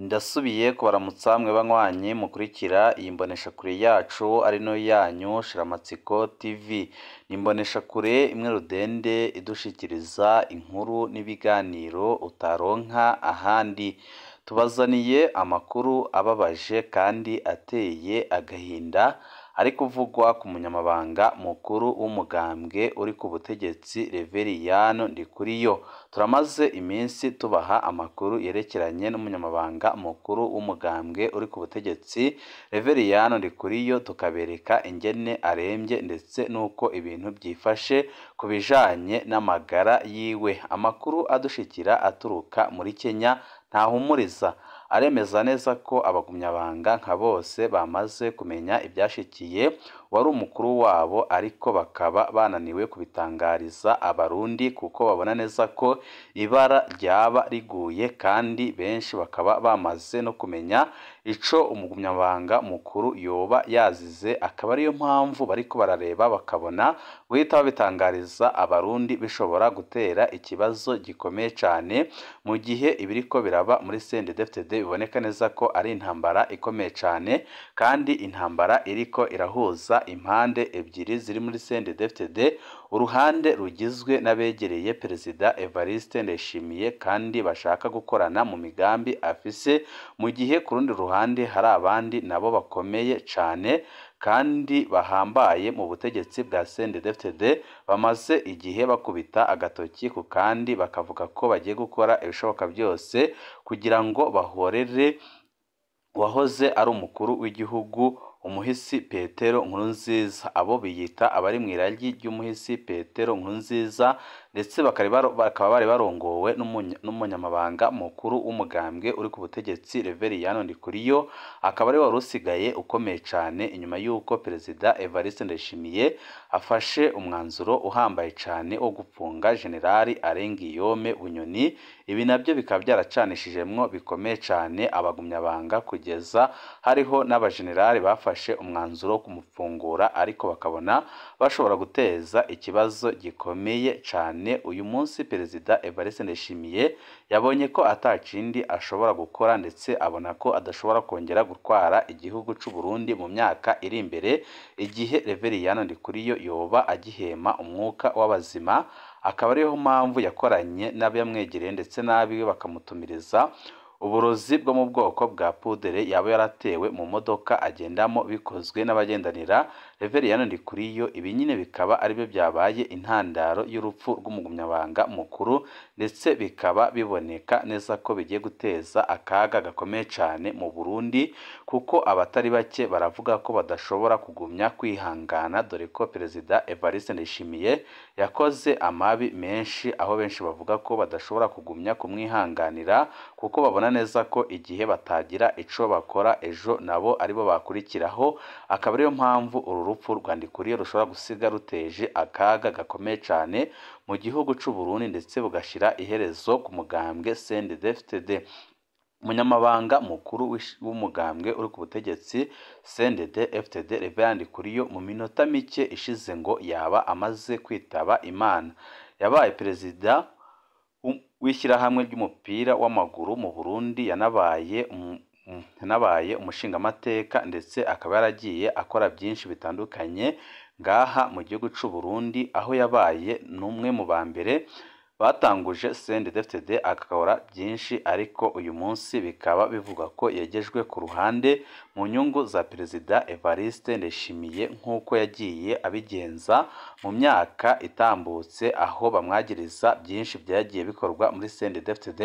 Ndasubiye kubaramutsa mwe banywanyi mukurikira iyi mboneshakure yacu ari no yanyu Shiramatsiko TV. Ni imboneshakure imwe rudende idushikiriza inkuru n'ibiganiro utaronka ahandi. Tubazaniye amakuru ababaje kandi ateye agahinda ari kuvugwa ku munyamabanga mukuru w'umugambwe uri ku butegetsi Reveriyano Ndikuriyo. Turamaze iminsi tubaha amakuru yerekeranye n'umunyamabanga mukuru w'umugambwe uri ku butegetsi Reveriyano Ndikuriyo, tukabereka ingene arembye ndetse n'uko ibintu byifashe ku bijanye n'amagara yiwe. Amakuru adushikira aturuka muri Kenya ntahumuriza, aremeza neza ko abagumyabanga nka bose bamaze kumenya ibyashikiye wari umukuru wabo, ariko bakaba bananiwe kubitangariza Abarundi kuko babona neza ko ibara ryaba riguye, kandi benshi bakaba bamaze no kumenya ico umugumyabanga mukuru yoba yazize, akaba ariyo mpamvu bariko barareba bakabona guhita babitangariza Abarundi bishobora gutera ikibazo gikomeye cane, mu gihe ibiriko biraba muri CNDD-FDD biboneka neza ko ari intambara ikomeye cane, kandi intambara iriko irahuza impande ebyiri ziri muri CNDD-FDD, uruhande rugizwe n'abegereye Perezida Evariste Ndayishimiye kandi bashaka gukorana mu migambi afise, mu gihe ku rundi ruhande hari abandi nabo bakomeye cane kandi bahambaye mu butegetsi bwa CNDD-FDD bamaze igihe bakubita agatoki ku kandi bakavuga ko bagiye gukora ibishoboka byose kugira ngo bahorere uwahoze ari umukuru w'igihugu umuhisi Petero Nkurunziza. Abo biyita abari mu iragi ry'umuhisi Petero Nkurunziza, ndetse bakaba bari barongowe n'umunyamabanga mukuru w'umugambwe uri ku butegetsi Reveriyano Ndikuriyo, akaba ari wari usigaye ukomeye cane inyuma y'uko Perezida Evariste Ndayishimiye afashe umwanzuro uhambaye cane wo gupfunga Generali Arengiyome Bunyoni. Ibi nabyo bikaba byaracanishijemwo bikomeye cane abagumyabanga, kugeza hariho n'abajenerali bafashe umwanzuro wo kumufungura, ariko bakabona bashobora guteza ikibazo gikomeye cane. Uyu munsi Perezida Evariste Ndayishimiye yabonye ko atakindi ashobora gukora, ndetse abona ko adashobora kongera gutwara igihugu c'u Burundi mu myaka iri imbere, igihe Reveriyano Ndikuriyo yoba agihema umwuka w'abazima. Akaba ariyo mpamvu yakoranye n'abamwegereye ndetse n'abiwe bakamutumiriza uburozi bwo mu bwoko bwa pudere yaba yaratewe mu modoka agendamo bikozwe n'abagendanira Reveriyano Ndikuriyo. Ibi nyine bikaba aribyo byabaye intandaro y'urupfu rw'umugumyabanga mukuru, ndetse bikaba biboneka neza ko bigiye guteza akaga gakomeye cane mu Burundi, kuko abatari bake baravuga ko badashobora kugumya kwihangana, dore ko Perezida Evariste Ndayishimiye yakoze amabi menshi, aho benshi bavuga ko badashobora kugumya kumwihanganira kuko babona neza ko igihe batagira ico bakora ejo nabo aribo bakurikiraho. Akaba ariyo mpamvu uru rupfu rwa Ndikuriyo rushobora gusiga ruteje akaga gakomeye cane mu gihugu c'u Burundi, ndetse bugashira iherezo ku mugambwe CNDD-FDD. Umunyamabanga mukuru w'umugambwe uri ku butegetsi CNDD-FDD Reveriyano Ndikuriyo mu minota mike ishize ngo yaba amaze kwitaba Imana. Yabaye perezida w'ishyirahamwe ry'umupira w'amaguru mu Burundi, yanabaye umushingamateka, ndetse akaba yaragiye akora byinshi bitandukanye ngaha mu gihugu c'u Burundi, aho yabaye n'umwe mu ba mbere batanguje CNDD-FDD agakora byinshi, ariko uyu munsi bikaba bivugwa ko yegejwe ku ruhande mu nyungu za Perezida Evariste Ndayishimiye, nk'uko yagiye abigenza mu myaka itambutse, aho bamwagiriza byinshi byagiye bikorwa muri CNDD-FDD,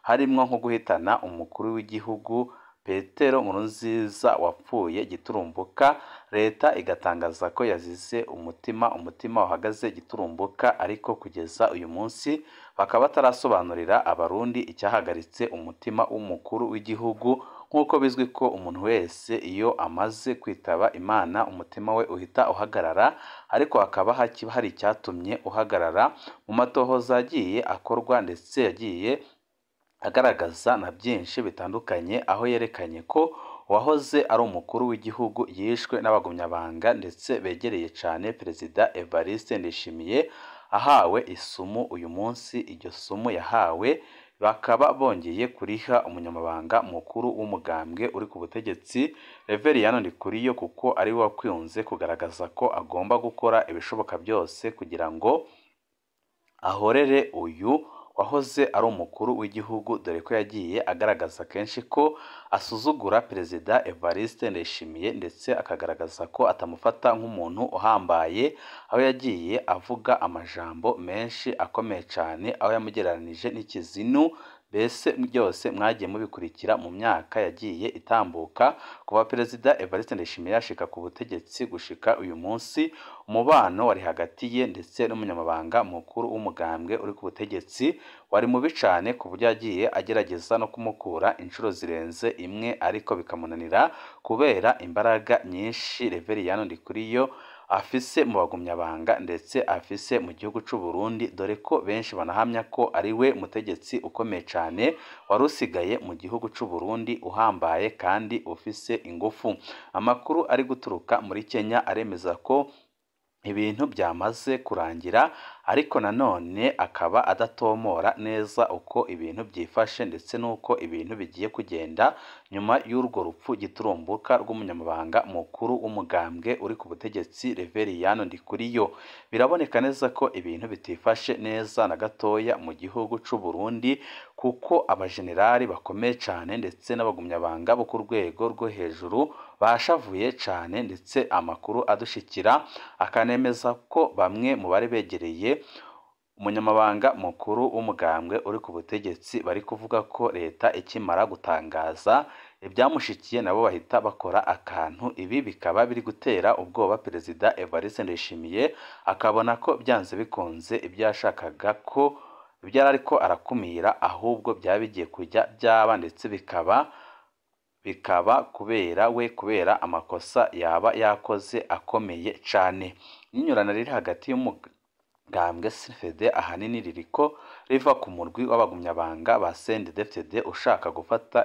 harimwo nko guhitana umukuru w'igihugu Petero Nkurunziza wapfuye giturumbuka, leta igatangaza ko yazize umutima wahagaze giturumbuka, ariko kugeza uyu munsi bakaba batarasobanurira Abarundi icyahagaritse umutima w'umukuru w'igihugu, nk'uko bizwi ko umuntu wese iyo amaze kwitaba Imana umutima we uhita uhagarara, ariko hakaba hari icyatumye uhagarara. Mu matohoza yagiye akorwa ndetse yagiye agaragaza na byinshi bitandukanye, aho yerekanye ko uwahoze ari umukuru w'igihugu yishwe n'abagumyabanga ndetse begereye cane Perezida Evariste Ndayishimiye, ahawe isumu. Uyu munsi iryo sumu yahawe bakaba bongeye kuriha umunyamabanga mukuru w'umugambwe uri ku butegetsi Reveriyano Ndikuriyo, kuko ari we wakunze kugaragaza ko agomba gukora ibishoboka byose kugira ngo ahorere uyu wahoze ari umukuru w'igihugu, dore ko yagiye agaragaza kenshi ko asuzugura Perezida Evariste Ndayishimiye, ndetse akagaragaza ko atamufata nk'umuntu uhambaye, aho yagiye avuga amajambo menshi akomeye cyane, aho yamugereranije n'ikizinu. Mbese byose mwagiye mubikurikira mu myaka yagiye itambuka kuva Perezida Evariste Ndayishimiye yashika ku butegetsi gushika uyu munsi. Umubano wari hagati ye ndetse n'umunyamabanga mukuru w'umugambwe uri ku butegetsi wari mubi cyane, ku buryo yagiye agerageza no kumukura inshuro zirenze imwe, ariko bikamunanira kubera imbaraga nyinshi Reveriyano Ndikuriyo afise mu bagumyabanga ndetse afise mu gihugu c'u Burundi, dore ko benshi banahamya ko ari we mutegetsi ukomeye cyane wari usigaye mu gihugu c'u Burundi, uhambaye kandi ufise ingufu. Amakuru ari guturuka muri Kenya aremeza ko ibintu byamaze kurangira, ariko nanone akaba adatomora neza uko ibintu byifashe ndetse n'uko ibintu bigiye kugenda nyuma y'urwo rupfu giturumbuka rw'umunyamabanga mukuru w'umugambwe uri ku butegetsi Reveriyano Ndikuriyo. Biraboneka neza ko ibintu bitifashe neza na gatoya mu gihugu c'u Burundi, kuko abajenerali bakomeye cyane ndetse n'abagumyabanga bo ku rwego rwo hejuru bashavuye cyane, ndetse amakuru adushikira akanemeza ko bamwe mu bari begereye umunyamabanga mukuru w'umugambwe uri ku butegetsi bari kuvuga ko leta ikimara gutangaza ibyamushikiye nabo bahita bakora akantu. Ibi bikaba biri gutera ubwoba Perezida Evariste Ndayishimiye, akabona ko byanze bikunze ibyo yashakaga ko ibyo yari ariko arakumira ahubwo byaba bigiye kujya byaba, ndetse bikaba kubera we, kubera amakosa yaba yakoze akomeye cyane. Inyurana riri hagati y'umugambwe CNDD ahanini ririko riva ku murwi w'abagumyabanga ba CNDD-FDD ushaka gufata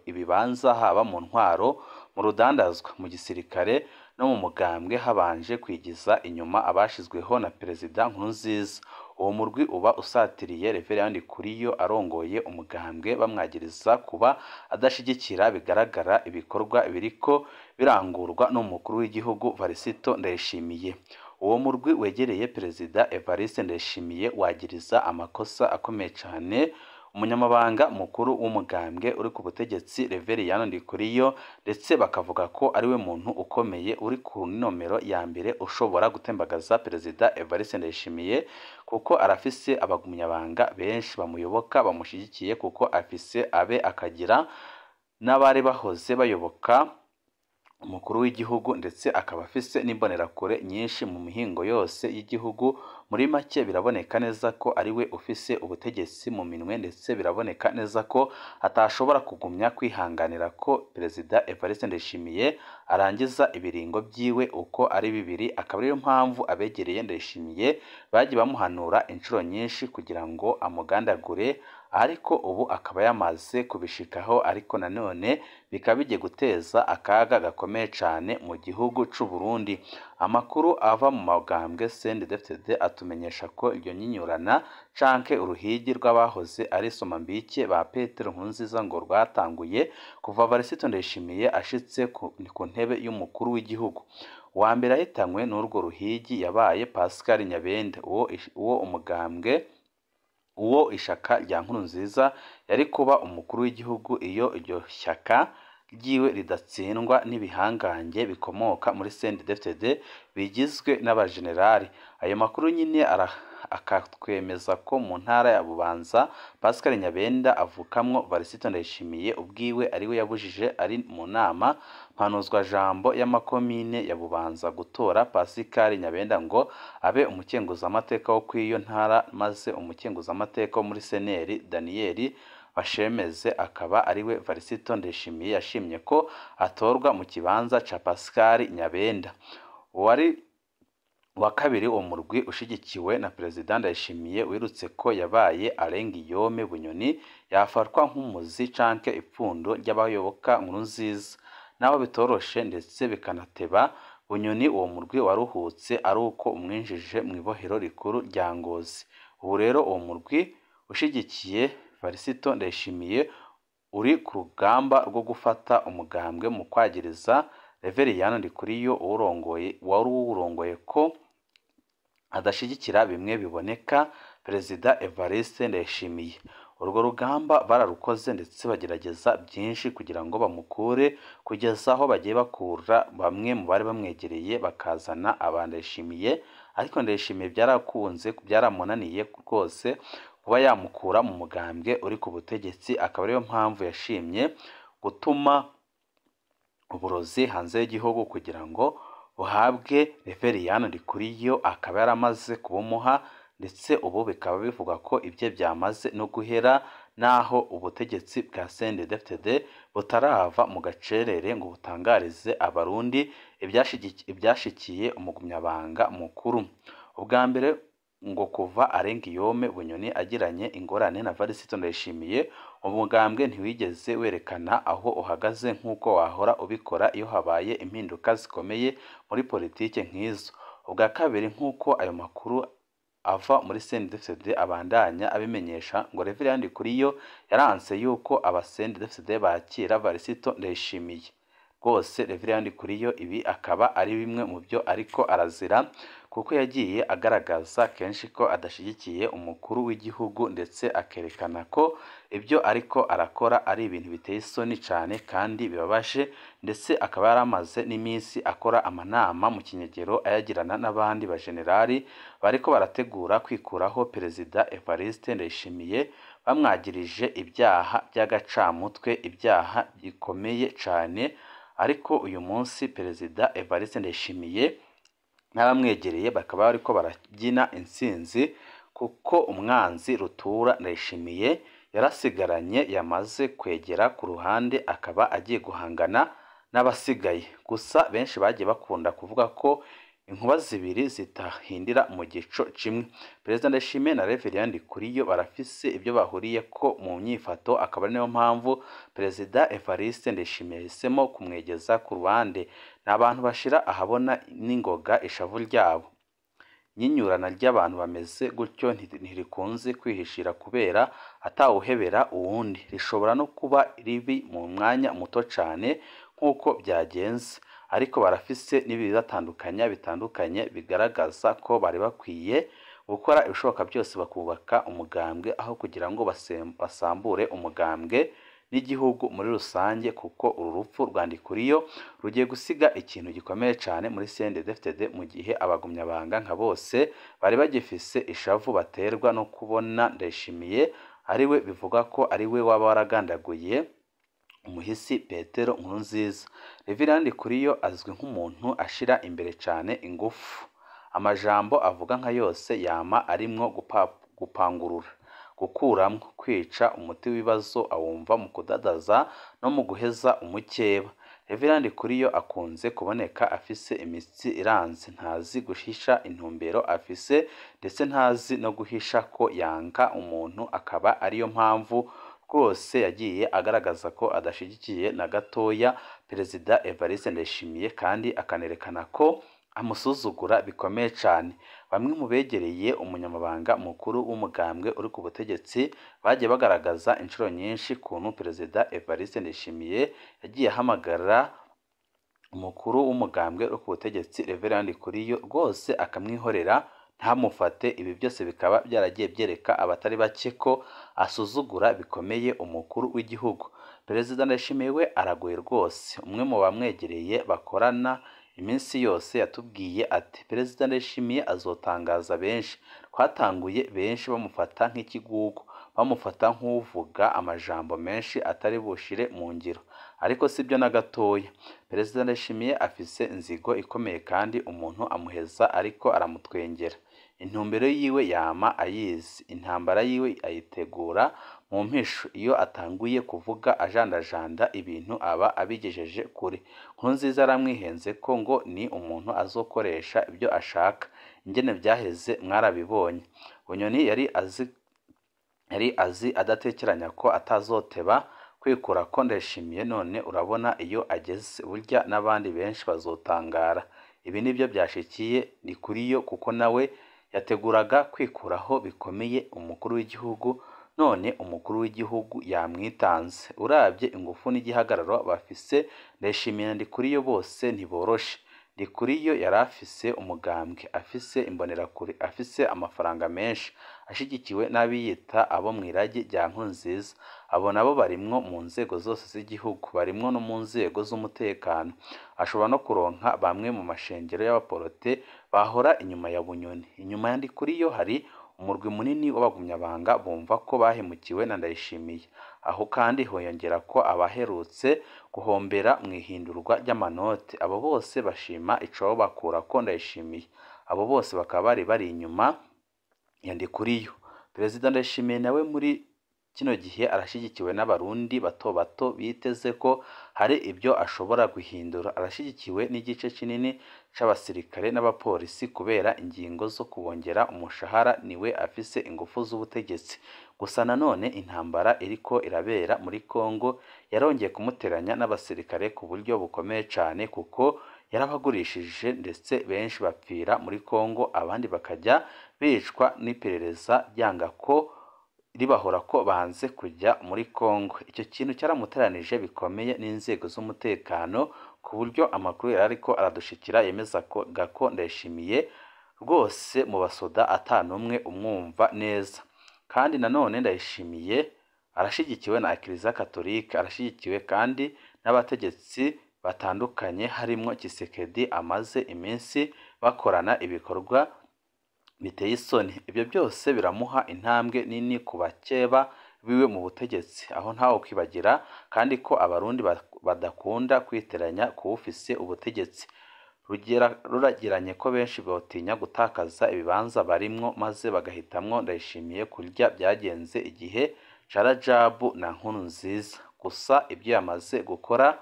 ibibanza haba mu ntwaro, mu rudandazwa, mu gisirikare no mu mugambwe, habanje kwigiza inyuma abashizweho na Perezida Nkurunziza. Uwo murwi uba usatiriye Reveriyano Ndikuriyo arongoye umugambwe, bamwagiriza kuba adashigikira bigaragara ibikorwa biriko birangurwa n'umukuru w'igihugu Varisito Ndayishimiye. Uwo murwi wegereye Perezida Evariste Ndayishimiye wagiriza amakosa akomeye cyane umunyamabanga mukuru w'umugambwe uri ku butegetsi Reveriyano Ndikuriyo, ndetse bakavuga ko ari we muntu ukomeye uri ku nomero ya mbere ushobora gutembagaza Perezida Evariste Ndayishimiye, kuko arafise abagumyabanga benshi bamuyoboka bamushyigikiye, kuko afise abe akagira n'abari bahoze bayoboka umukuru w'igihugu, ndetse akaba afise n'imbonerakure nyinshi mu mihingo yose y'igihugu. Muri make biraboneka neza ko ari we ufise ubutegetsi mu minwe, ndetse biraboneka neza ko atashobora kugumya kwihanganira ko Perezida Evariste Ndayishimiye arangiza ibiringo byiwe uko ari bibiri. Akaba ariyo mpamvu abegereye Ndayishimiye bagiye bamuhanura inshuro nyinshi kugira ngo amugandagure, ariko ubu akaba yamaze kubishikaho, ariko nanone bikaba bigiye guteza akaga gakomeye cyane mu gihugu c'u Burundi. Amakuru ava mu magambwe CNDD-FDD atumenyesha ko iryo nyinyurana canke uruhigi rw'abahoze ari somambike ba Petero Nkurunziza ngo rwatanguye kuva Varisito Ndayishimiye ashitse ku ntebe y'umukuru w'igihugu. Uwa mbere ahitanywe n'urwo ruhigi yabaye Pascal Nyabenda, uwo umugambwe uwo ishaka rya Nkurunziza yari kuba umukuru w'igihugu iyo iryo shyaka ryiwe ridatsindwa n'ibihangange bikomoka muri CNDD-FDD bigizwe n'abajenerali. Ayo makuru nyine akatwemeza ko mu ntara ya Bubanza Pascal Nyabenda avukamwo Varisito Ndayishimiye ubwiwe ariwe yabujije ari mu nama mpanuzwajambo y'amakomine ya Bubanza gutora Pascal Nyabenda ngo abe umukenguzamateka wo kw'iyo ntara, maze umukenguzamateka wo muri Seneri Daniel Bashemeze akaba ariwe Varisito Ndayishimiye yashimye ko atorwa mu kibanza ca Pascal Nyabenda. Uwari wa kabiri uwo murwi ushigikiwe na Perezida Ndayishimiye wirutse ko yabaye Alain Guillaume Bunyoni yafatwa nk'umuzi canke ipfundo ry'abayoboka Nkurunziza. Naho bitoroshe ndetse bikanateba, Bunyoni uwo murwi waruhutse ari uko umwinjije mu ibohero rikuru rya Ngozi. Ubu rero uwo murwi ushigikiye Evariste Ndayishimiye uri ku rugamba rwo gufata umugambwe mu kwagiriza Reveriyani Ndikuriyo uwurongoye wari uwurongoye ko adashigikira bimwe biboneka Perezida Evariste Ndayishimiye. Urwo rugamba bararukoze ndetse bagerageza byinshi kugira ngo bamukure, kugeza aho bagiye bakura bamwe mu bari bamwegereye bakazana aba Ndayishimiye, ariko Ndayishimiye byarakunze, byaramunaniye rwose kuba yamukura mu mugambwe uri ku butegetsi, akaba ariyo mpamvu yashimye gutuma uburozi hanze y'igihugu kugira ngo buhabwe Reveriyani Ndikuriyo, akaba yaramaze kubumuha, ndetse ubu bikaba bivugwa ko ibye byamaze no guhera, naho ubutegetsi bwa CNDD-FDD butarava mu gacerere ngo butangarize abarundi ibyashikiye umugumyabanga mukuru. Ubwa mbere ngo kuva Arengiyome Bunyoni agiranye ingorane na Evariste Ndayishimiye, umugambwe ntiwigeze werekana aho uhagaze nk'uko wahora ubikora iyo habaye impinduka zikomeye muri politike nk'izo. Ubwa kabiri nk'uko ayo makuru ava muri CNDD-FDD abandanya abimenyesha, ngo Reveriyani Ndikuriyo yaranse yuko aba CNDD-FDD bakira Evariste Ndayishimiye. Rwose Reveriyani Ndikuriyo ibi akaba ari bimwe mu byo ariko arazira, kuko yagiye agaragaza kenshi ko adashyigikiye umukuru w'igihugu, ndetse akerekana ko ibyo ariko arakora ari ibintu biteye isoni cyane kandi bibabaje, ndetse akaba yaramaze n'iminsi akora amanama mu kinyegero ayagirana n'abandi bajenerali bariko barategura kwikuraho Perezida Evariste Ndayishimiye, bamwagirije ibyaha by'agacamutwe, ibyaha bikomeye cyane. Ariko uyu munsi Perezida Evariste Ndayishimiye n'abamwegereye bakaba bariko barabyina intsinzi, kuko umwanzi rutura Ndayishimiye yarasigaranye yamaze kwegera ku ruhande, akaba agiye guhangana n'abasigaye. Gusa benshi bagiye bakunda kuvuga ko inkuba zibiri zitahindira mu gico kimwe. Perezida Ndayishimiye na Reveriyani Ndikuriyo barafise ibyo bahuriye ko mu myifato, akaba ari nayo mpamvu Perezida Evariste Ndayishimiye yahisemo kumwegeza ku ruhande. Ni abantu bashira ahabona n'ingoga ishavu ryabo. Nyinyurana ry'abantu bameze gutyo ntirikunze kwihishira kubera atawuhebera uwundi, rishobora no kuba ribi mu mwanya muto cyane nk'uko byagenze, ariko barafise n'ibibatandukanya bitandukanye bigaragaza ko bari bakwiye gukora ibishoboka byose bakubaka umugambwe aho kugira ngo basambure umugambwe n'igihugu muri rusange, kuko uru rupfu rwa Ndikuriyo rugiye gusiga ikintu gikomeye cyane muri CNDD-FDD, mu gihe abagumyabanga nka bose bari bagifise ishavu baterwa no kubona Ndayishimiye ariwe bivuga ko ariwe waba waragandaguye umuhisi Petero Nkurunziza. Reveriyani Ndikuriyo azwi nk'umuntu ashira imbere cyane ingufu, amajambo avuga nka yose yama arimwo gupangurura, gukuramwo, kwica umuti w'ibibazo awumva mu kudadaza no mu guheza umukeba. Reveriyani Ndikuriyo akunze kuboneka afise imitsi iranze, ntazi guhisha intumbero afise, ndetse ntazi no guhisha ko yanka umuntu, akaba ariyo mpamvu rwose yagiye agaragaza ko adashigikiye na gatoya Perezida Evariste Ndayishimiye, kandi akanerekana ko amusuzugura bikomeye cyane. Bamwe mu begereye umunyamabanga mukuru w'umugambwe uri ku butegetsi bagiye bagaragaza inshuro nyinshi ukuntu Perezida Evariste Ndayishimiye yagiye ahamagara umukuru w'umugambwe uri ku butegetsi Reveriyani Ndikuriyo rwose akamwihorera ntamufate. Ibi byose bikaba byaragiye byereka abatari bake ko asuzugura bikomeye umukuru w'igihugu. Perezida Ndayishimiye we aragoye rwose. Umwe mu bamwegereye bakorana iminsi yose yatubwiye ati Perezida Ndayishimiye azotangaza benshi. Twatanguye benshi bamufata nk'ikigugu, bamufata nk'uvuga amajambo menshi atari bushire mu ngiro, ariko sibyo na gatoya. Perezida Ndayishimiye afise inzigo ikomeye kandi umuntu amuheza ariko aramutwengera. Intumbero yiwe yama ayizi, intambara yiwe ayitegura mu mpisho. Iyo atanguye kuvuga ajandajanda ibintu aba abigejeje kure. Nkurunziza aramwihenze ko ngo ni umuntu azokoresha ibyo ashaka. Ingene byaheze mwarabibonye. Bunyoni yari azi adatekeranya ko atazoteba kwikura ko Ndayishimiye, none urabona iyo ageze, burya n'abandi benshi bazotangara. Ibi nibyo byashikiye Ndikuriyo, kuko nawe yateguraga kwikuraho bikomeye umukuru w'igihugu, none umukuru w'igihugu yamwitanze. Uravye ingufu n'igihagararo bafise, Ndayishimiye na Ndikuriyo bose ntiboroshe. Ndikuriyo yari afise umugambwe, afise imbonerakure, afise amafaranga menshi, ashigikiwe n'abiyita abo mw'iragi rya Nkurunziza. Abo nabo barimwo mu nzego zose z'igihugu, barimwo no mu nzego z'umutekano. Ashobora no kuronka bamwe mu mashengero y'abaporote bahora inyuma ya Bunyoni. Inyuma ya Ndikuriyo hari umurwi munini w'abagumyabanga bumva ko bahemukiwe na Ndayishimiye. Aho kandi hoyongera ko abaherutse guhombera mw'ihindurwa ry'amanote. Abo bose bashima icobakurako Ndayishimiye. Abo bose bakaba bari bari inyuma ya Ndikuriyo. Perezida Ndayishimiye nawe muri kino gihe arashigikiwe n'abarundi bato bato biteze ko hari ibyo ashobora guhindura. Arashigikiwe n'igice kinini c'abasirikare n'abapolisi kubera ingingo zo kubongera umushahara, niwe afise ingufu z'ubutegetsi. Gusa nanone intambara iriko irabera muri Kongo yarongeye kumuteranya n'abasirikare ku buryo bukomeye cane, kuko yarabagurishije ndetse benshi bapfira muri Kongo, abandi bakajya bicwa n'iperereza ryanga ko ribahora ko banze kujya muri Kongo. Icyo kintu cyaramuteranije bikomeye n'inzego z'umutekano, ku buryo amakuru yari ariko aradushikira yemeza ko gako Ndayishimiye rwose mu basoda atanumwe umwumva neza. Kandi nanone Ndayishimiye arashigikiwe na Kiliziya Katolika, arashigikiwe kandi n'abategetsi batandukanye harimwo Tshisekedi amaze iminsi bakorana ibikorwa biteye isoni. Ibyo byose biramuha intambwe nini ku bakeba biwe mu butegetsi. Aho ntawe kwibagira kandi ko abarundi badakunda kwiteranya kuwufise ubutegetsi. Ruragiranye ko benshi botinya gutakaza ibibanza barimwo maze bagahitamwo Ndayishimiye kurya byagenze igihe ca Rajabu na Nkurunziza. Gusa ibyo yamaze gukora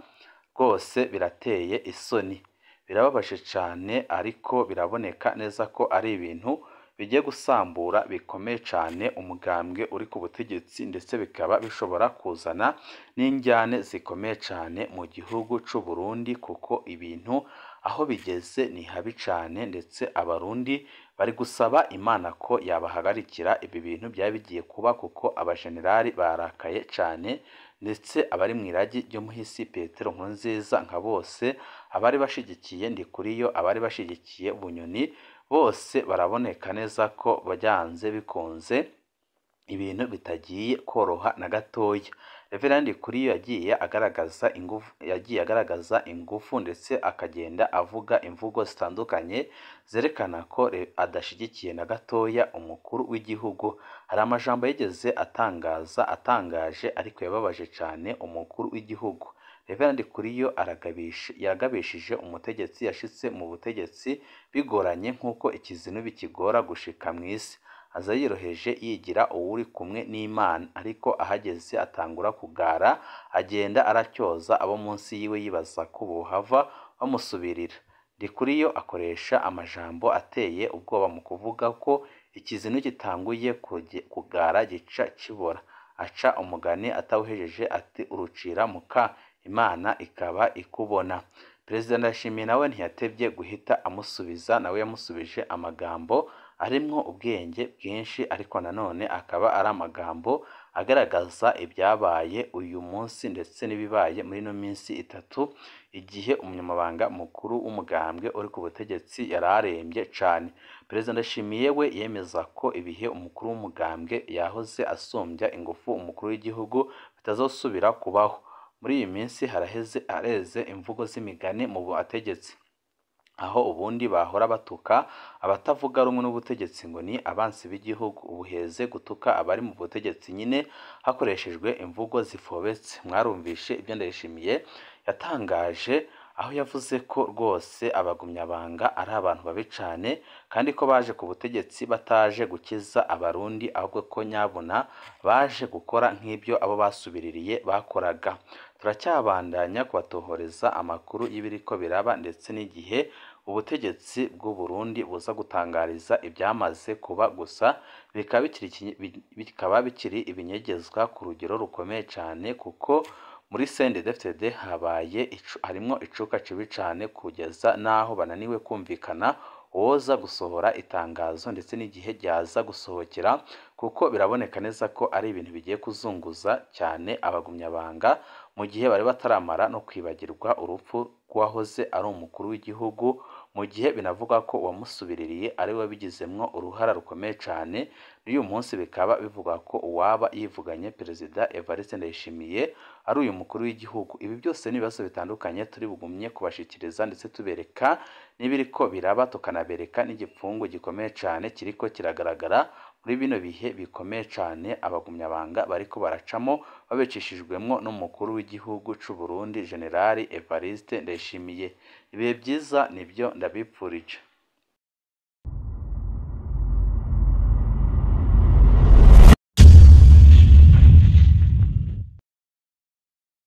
rwose birateye isoni, birababaje cane, ariko biraboneka neza ko ari ibintu bigiye gusambura bikomeye cane umugambwe uri ku butegetsi, ndetse bikaba bishobora kuzana n'injyane zikomeye cane mu gihugu c'u Burundi, kuko ibintu aho bigeze ni habi cane, ndetse abarundi bari gusaba Imana ko yabahagarikira ibi bintu byari bigiye kuba, kuko abajenerali barakaye cane, ndetse abari mw'iragi ry'umuhisi Petero Nkurunziza nka bose, abari bashigikiye Ndikuriyo, abari bashigikiye Bunyoni, bose baraboneka neza ko byanze bikunze ibintu bitagiye koroha na gatoya. Reverend Ndikuriyo yagiye agaragaza ingufu ndetse akagenda avuga imvugo zitandukanye zerekana ko adashigikiye na gatoya umukuru w'igihugu. Hari amajambo yigeze atangaza atangaje ariko yababaje cane umukuru w'igihugu. Reverend Ndikuriyo yaragabishije umutegetsi yashitse mu butegetsi bigoranye nk'uko ikizinu bikigora gushika mw'isi. Aza yiroheje yigira uwuri kumwe n'Imana, ariko ahageze atangura kugara, agenda aracyoza abo munsi yiwe yibaza ko bohava bamusubirira. Ndikuriyo akoresha amajambo ateye ubwoba mu kuvuga ko ikizinu gitanguye kugara gica kibora. Aca umugani atawuhejeje ati urucira muka Imana ikaba ikubona. Perezida Ndayishimiye nawe ntiyatevye guhita amusubiza, nawe yamusubije amagambo arimwo ubwenge bwinshi, ariko nanone akaba ari amagambo agaragaza ibyabaye uyu munsi ndetse n'ibibaye muri ino minsi itatu, igihe umunyamabanga mukuru w'umugambwe uri ku butegetsi yari arembye cane. Perezida Ndayishimiye we yemeza ko ibihe umukuru w'umugambwe yahoze asumbya ingufu umukuru w'igihugu bitazosubira kubaho. Muri iyi minsi hareze imvugo z'imigani mu bategetsi, aho ubundi bahora batuka abatavuga rumwe n'ubutegetsi ngo ni abansi b'igihugu, ubu heze gutuka abari mu butegetsi nyine hakoreshejwe imvugo zifobetse. Mwarumvishe ibyo Ndayishimiye yatangaje, aho yavuze ko rwose abagumyabanga ari abantu babi cane, kandi ko baje ku butegetsi bataje gukiza abarundi, ahubwo ko nyabuna baje gukora nk'ibyo abo basubiririye bakoraga. Turacyabandanya kubatohoreza amakuru y'ibiriko biraba ndetse n'igihe ubutegetsi bw'u Burundi buza gutangariza ibyamaze kuba, gusa bikaba bikiri ibinyegezwa ku rugero rukomeye cane, kuko muri CNDD-FDD habaye harimwo icuka cibi cane kugeza naho bananiwe kumvikana woza gusohora itangazo ndetse n'igihe ryaza gusohokera, kuko biraboneka neza ko ari ibintu bigiye kuzunguza cyane abagumyabanga mu gihe bari bataramara no kwibagirwa urupfu rw'uwahoze ari umukuru w'igihugu, mu gihe binavugwa ko uwamusubiririye ari we wabigizemwo uruhara rukomeye cyane. N'uyu munsi bikaba bivugwa ko uwaba yivuganye Perezida Evariste Ndayishimiye ari uyu mukuru w'igihugu. Ibi byose ni ibibazo bitandukanye turi bugumye kubashikiriza ndetse tubereka n'ibiriko biraba, tukanabereka n'igipfungu gikomeye cyane kiriko kiragaragara muri bino bihe bikomeye cyane abagumyabanga bariko baracamo babicishijwemwo n'umukuru w'igihugu c'u Burundi General Evariste Ndayishimiye. Ibihe byiza nibyo ndabipfurije.